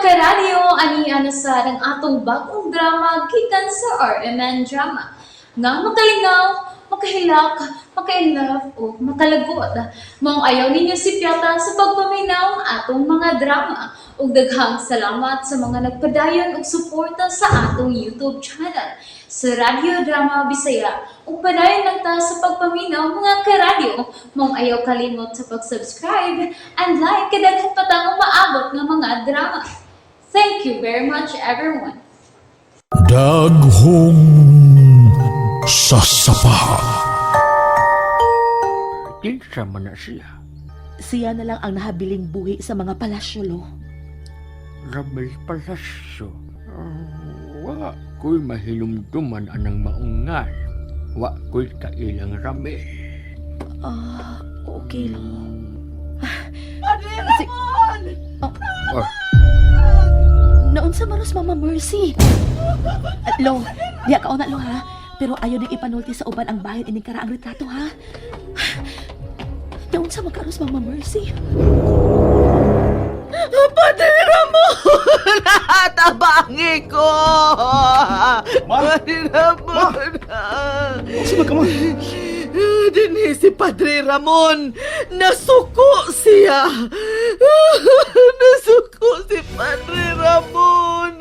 Karadyo, ani na sa ang atong bagong drama gikan sa RMN Drama. Nga makalingaw, makahilak, maka-inlove o makalagot. Maong ayaw ninyo sipyata sa pagpaminaw ang atong mga drama. Ug daghang salamat sa mga nagpadayon og suporta sa atong YouTube channel sa Radyo Drama Bisaya. Ug padayon lang ta sa pagpaminaw, mga karadyo. Maong ayaw kalimot sa pag-subscribe and like kay daghan pa tang umaabot nga mga drama. Thank you very much, everyone. Daghong sasapa. Kinsa man na siya. Siya na lang ang nahabiling buhi sa mga palasyo, lo. Ramel Palacio. Ah, wa ko'y mahinumduman anang maungan. Wa ko'y kailang Ramel. Ah, okay, lo. Padre Ramon! Oh, Naunsa maros, Mama Mercy? Ah, Lo, diya ka una, lo, ha? Pero ayaw ning ipanulti sa uban ang bahin ining karaang retrato, ha? Naunsa makaros, Mama Mercy? Padre Ramon! Tabangi ko! Ma! Padre Ramon! Unsa man ka, ma? Dinhi si Padre Ramon! Nasuko siya! Nasuko si Padre Ramon!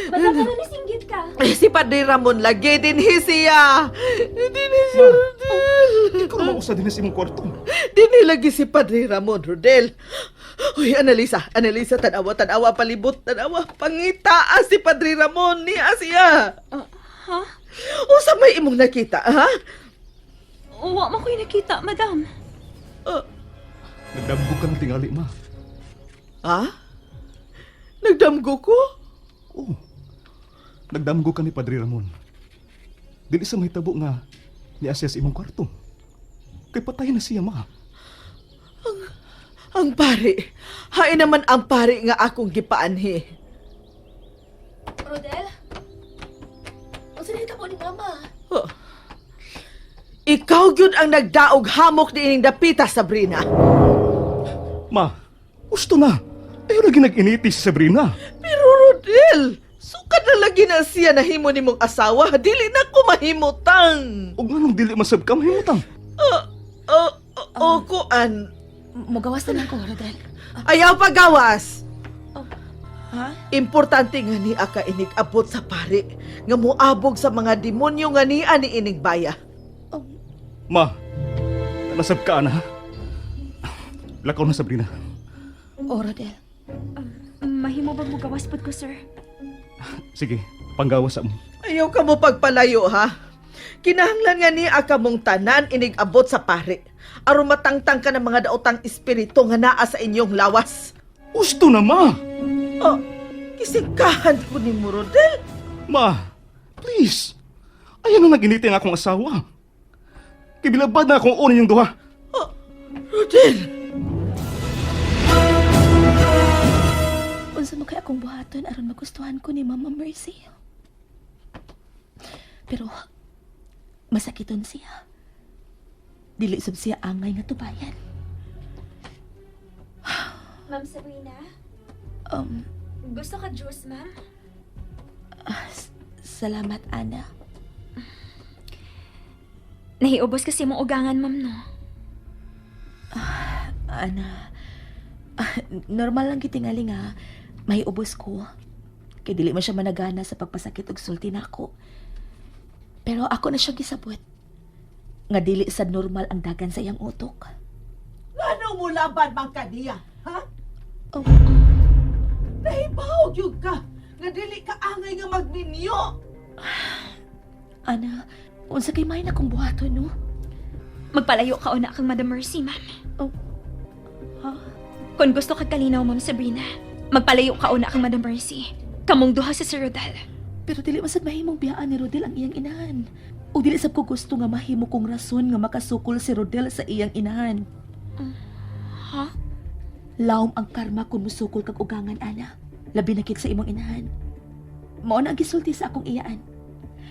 Ba't ka nasinggit ka? Eh, si Padre Ramon lagi dinhi siya! Dinhi siya, Rodel! Ikaw man usa dinhi sa imong kwarto. Dinhi lagi si Padre Ramon, Rodel. Uy, Analisa, Analisa, tanawa, tanawa, palibot, tanawa. Pangitaa si Padre Ramon, niya siya. Ha? Unsa may imong nakita, ha? Wa man ko'y nakita, madam. Nagdamgo ka ng tingali, ma. Ha? Nagdamgo ko? Oo. Nagdamgo ka ni Padre Ramon. Dili sa mahitabo nga niya siya sa imong kwarto. Kay patay na siya, ma. Ang pari. Hain naman ang pari nga akong gipaanhi. Rodel? Unsa na mo ni Mama? Oh. Ikaw gyud ang nagdaog hamok ni ining dapita, Sabrina. Ma, gusto na. Ayaw lagi nag-initi si Sabrina. Pero Rodel, sukad na lagi na siya nahimo nimong asawa, dili na ko mahimutang. Og nganong dili masab ka mahimutang? Oh, oh, oh, kuan. Mugawas na lang ko, Rodel. Ayaw pagawas. Ha? Importante nga ni aka inig abot sa pari nga moabog sa mga demonyo nga niya ni ining baya. Ma, nasab ka na. Lakaw na, Sabrina. Oh, Rodel. Mahimo ba mugawas pod ko, sir? Sige, panggawas sa mo. Ayaw ka mo pagpalayo ha. Kinahanglan nga ni aka mong tanan inig abot sa pari. Aron matangtang ka ng mga daotang espiritu nga naa sa inyong lawas. Gusto na, ma! Oh, kisingkahan ko ni mo, Rodel. Ma, please. Ayaw na nag-initi ang akong asawa. Kay bilabad na akong una yung duha. Oh, Rodel! Unsa man kay akong buhaton aron magustuhan ko ni Mama Mercy? Pero masakiton siya. Dili sab siya angay nga tubayan. Ma'am Sabrina? Gusto ka juice, ma'am? Salamat, Ana. Nahiubos kasi mong ugangan, ma'am, no? Ana, normal lang gitingali nga may ubos ko. Kay dili man siya managana sa pagpasakit og sulti nako. Pero ako na siya gisabot. Nga dili sad normal ang dagan sa iyang utok. Ano mo laban man kaniya, ha? Oh. Nahibaw gyud ka nga dili ka angay nga magninyo. Ana, unsa kay may na kong buhaton, no? Magpalayo ka una kang Madam Mercy, ma'am. Oh. Ha? Kung gusto ka kalinaw, Ma'am Sabrina, magpalayo ka una kang Madam Mercy. Kamong duha si Sir Rodel. Pero dili man sad mahimong biyaan ni Rodel ang iyang inahan. O dili sab ko gusto nga mahimo kong rason nga makasukol si Rodel sa iyang inahan. Ha? Lawom ang karma kung musukol kag ugangan, Ana. Labi na gid sa imong inahan. Mao na ang gisulti sa akong iyaan.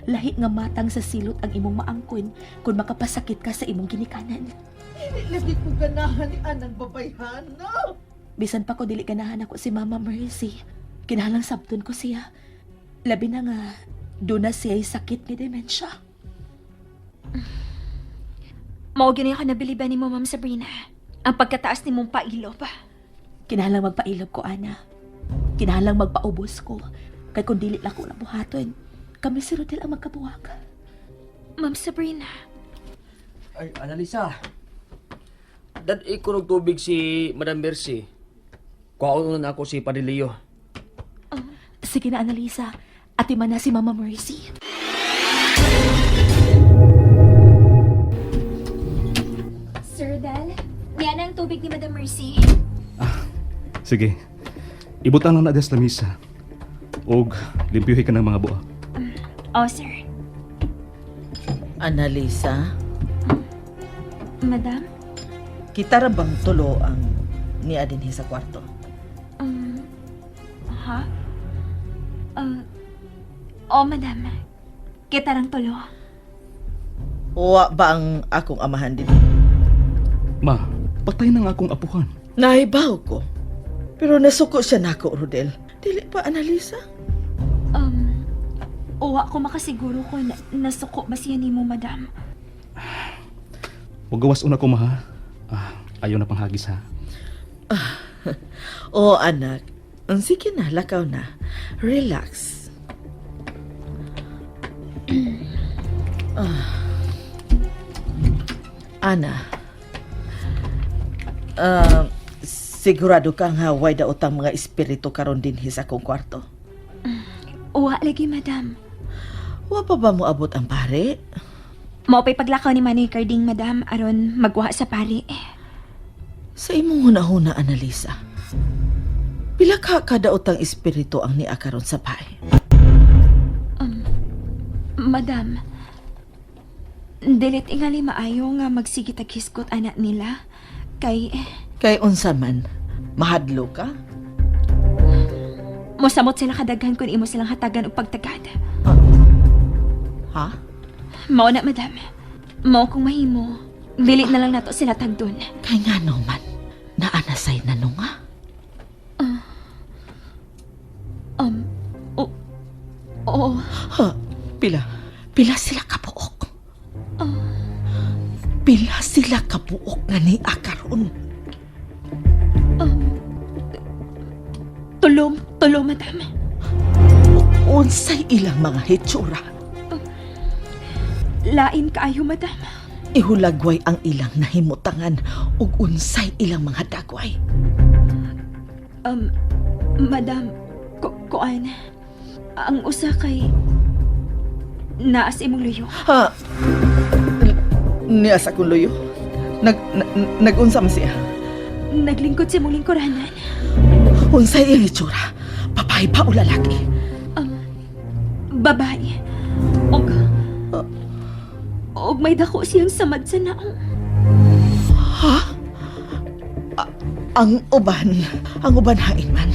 Lahi nga matang sa silot ang imong maangkon kung makapasakit ka sa imong ginikanan. Dili lagi ko ganahan ni anang babayhana. Bisan pa ko dili ganahan ako si Mama Mercy. Kinahanglang sabton ko siya. Labi na nga, doon na siya'y sakit ni dementia. Mao gani ako nabiliban nimo, Ma'am Sabrina. Ang pagkataas ni mong pailob. Kinahanglang magpailob ko, Ana. Kinahanglang magpaubos ko. Kay kung dili lang ko na buhaton, kami si Rodel ang magkabuwag. Ma'am Sabrina. Ay, Analisa. Dad-i ko og tubig si Madam Mercy. Kuhaon na ako si Padre Leo. Sige na, Annalisa. Ati man na si Mama Mercy. Sir Rodel, niya na ang tubig ni Madam Mercy. Sige. Ibutang lang na des lamisa. Og limpyuhi ka ng mga buak. Oh, sir. Analisa, Madam? kita ra bang tulo ang niya dinhi sa kwarto? Ha? Oh, madam. Kita rang tulo. Wa ba ang akong amahan dinhi? Ma, patay na nga akong apuhan. Nahibaw ko. Pero nasuko siya nako, Rodel. Dili pa, Analisa? Uwa ko makasiguro ko na nasuko ba siya nimo, madam. Huwag gawas una ko, ma. Ha? Ah, ayaw na panghagis, ha? Oo, anak. Sige na, lakaw na. Relax. Ah. Ana. Ah, sigurado ka nga way daot ang mga espiritu karon dinhi sa akong kwarto. Uwa lagi, madam. Wa pa ba moabot ang pare? Mao pa'y paglakaw ni Manoy Carding, madam, aron magwa sa pari. Sa imong hunahuna, Analisa. Pila ka kadaotang espiritu ang niya karon sa bahay? Madam, dilit ingali maayo nga magsige tag hisgot anak nila. Kay, Kay unsa man, mahadlo ka? mosamot sila kadaghan kung imo silang hatagan og pagtagad. Ha? Mao na, madam. Mao kung mahimo. Dili na lang nato sila tagdon. Kay nga no man, naanasay na no nga. O, oo. Ha, pila? Pila sila kabuok? Pila sila kabuok nga ni karon? Tulo, tulo, madam. Unsay ilang mga hitsura? Lain kaayo, madam. Ihulagway ang ilang nahimutangan ug unsay ilang mga dagway. Madam, kuan. Ang usa kay naa sa imong luyo. Ha? Niya sa akong luyo. Nag, na, nagunsa man siya. Naglingkod sa imong lingkuranan. Unsay iyang hitsura? Babae ba o lalaki? Babae. Og may dako siyang samad sa naong. Ang uban, ang uban hain man.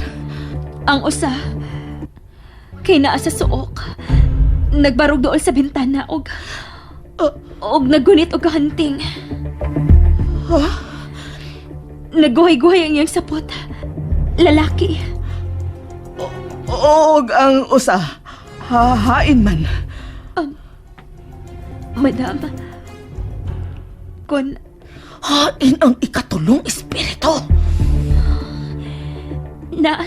Ang usa kay naa sa suok. Nagbarog dool sa bintana og nagunit og kahanting. Nagguhay-guhay ang iyang sapot. Lalaki. Og ang usa, hahain man. Madam, kun Hain ang ikatulong espiritu. naa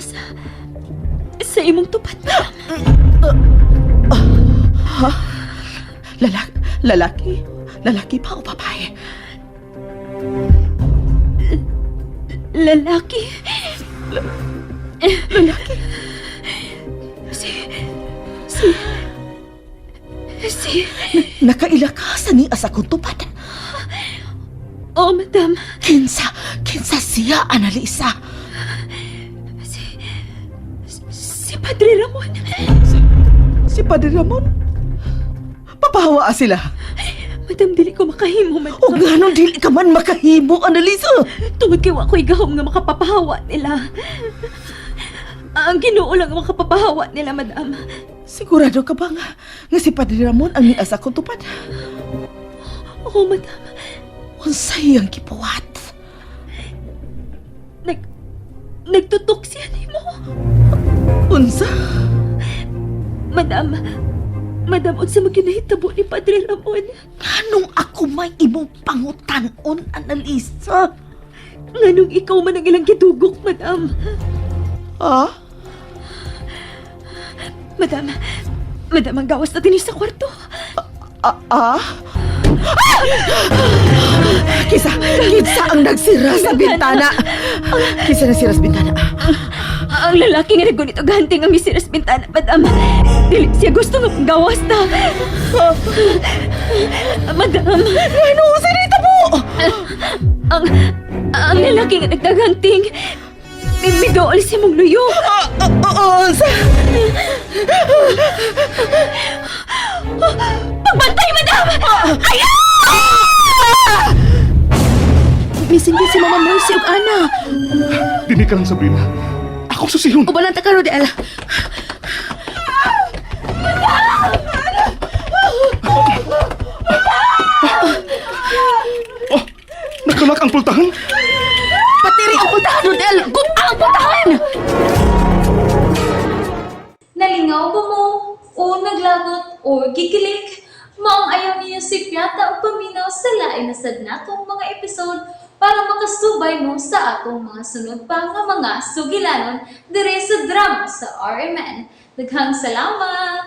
sa imong tupad, madam. Lalaki? Lalaki ba o babae? Lalaki. Lalaki? Si... Si... Si... Nakaila ka sa ni asa kong tupad. Oh, madam. Kinsa, kinsa siya, Analisa. Si... Si Padre Ramon. Si Padre Ramon? Papahawa sila. Madam, dili ko makahimo, madam. O ganon dili ka man makahimo, Analisa. Tungod kay wa ko'y gahom nga makapapahawa nila. Ang Ginoo lang ang makapapahawa nila, madam. Sigurado ka ba nga si Padre Ramon ang niasa kong tupad? Oo, madam. Unsay ang gibuhat? Nagtutok siya nimo. Unsa? Madam, madam, unsa man kinahitabo ni Padre Ramon? Nganong ako may imong pangutan-on, Annalisa? Nganong ikaw man ang ilang gidugok, madam? Ha? Madam, madam, ang gawas na dinhi sa kwarto. Ah? Ah? Kinsa ang nagsira sa bintana? Kinsa nagsira sa bintana? Ang lalaki nga naggunit og hunting ang misira sa bintana, madam. Dili siya gusto nga gawas ta. Madam, Ano sa nahitabo? ang lalaki nga nagdaghunting, midool si mong luyo. Ah, unsa? Pagbantay, madam! Ayaw! Misindi si Mama Mercy ug Ana. Dini ka lang, Sabrina. Akong susihon. Ubalan ta ka, Rodel. Oh, nakalak ang pultahan. Patiri ang pultahan, Rodel. Gup ang pultahan! Nalingaw ba mo? O naglagot o gikilig? Maong ayaw niyo si Piata ang paminaw sa lain na sad natong mga episode para makasubay mo sa atong mga sunod pa nga mga sugilanon dire sa drama sa RMN. Daghang salamat!